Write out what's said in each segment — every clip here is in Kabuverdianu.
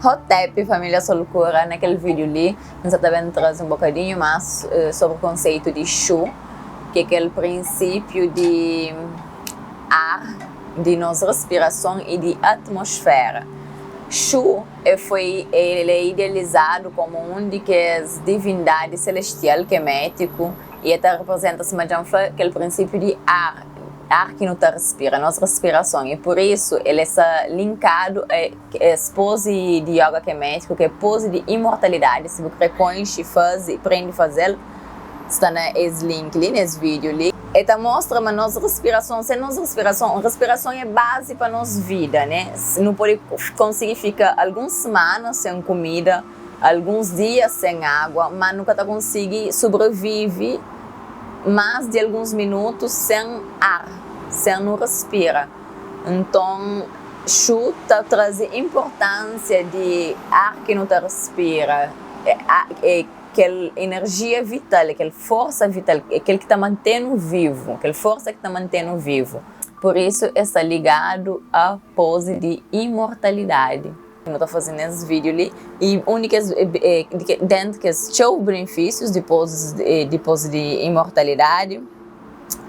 Hotep Família Solkura na kel vídiu li N sa ta ben traze un bokadinhu más sobri konseitu di Shu, ki é kel prinsípiu di ar, di nos respirason i di atmosféra. Shu e foi el é idealizadu komu un di kes divindadi selestial kemétiku i el ta reprezenta, sima dja N fla, kel prinsípiu di ar, ar ki nu ta respira, nos respirason, i pur isu el é sta linkadu a Es pozi di yoga kemétiku, ki é pozi di imortalidadi, si bu kre konxe, faze, prende faze-l, sta na es link li, na es vídiu li. E ta mostra ma nos respirason, sen nos respirason, respirason é bazi pa nos vida, né? Nu pode konsigi fika alguns semana sen kumida, alguns dia sen água, má nu ka ta konsigi sobrevive más di alguns minutu sen ar, sen nu respira. Nton, Xu ta traze inportánsia di ar ki nu ta respira, é kel enerjia vital, é kel forsa vital, é kel ki ta mante-nu vivu, kel forsa ki ta mante-nu vivu. Pur isu, el sta ligadu a pozi di imortalidadi. Nu ta faze nes vídiu li i un di kes dentu kes txeu benefísius di pozi di imortalidadi,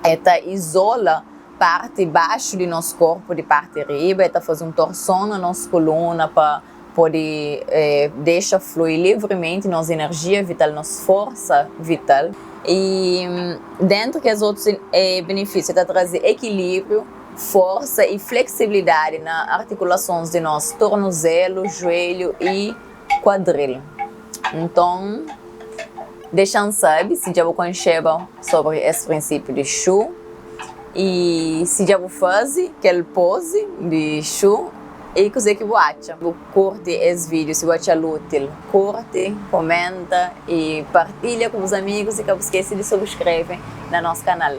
el ta izola Parti baxu di nos korpu di parti riba, el ta faze un torson na nos koluna pa pode dexa flui livrimenti nos inerjia vital, nos forsa vital. I dentru kes otus benefisiu, el ta traze ekilibriu, forsa i fleksibilidadi na artikulasons di nos tornozelu, juelhu i kuadril. Nton, dexa-m sabe si dja bu konxeba sobri es prinsipiu di Shu i si dja bu faze kel pozi di Shu i kuzê ki bu atxa. Bu kurti es vídiu? Si bu atxa-l útil, kurti, komenta i partilha ku bus amigus i ka bu skese di subskreve na nos kanal.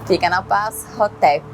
Fika na pas, Hotep!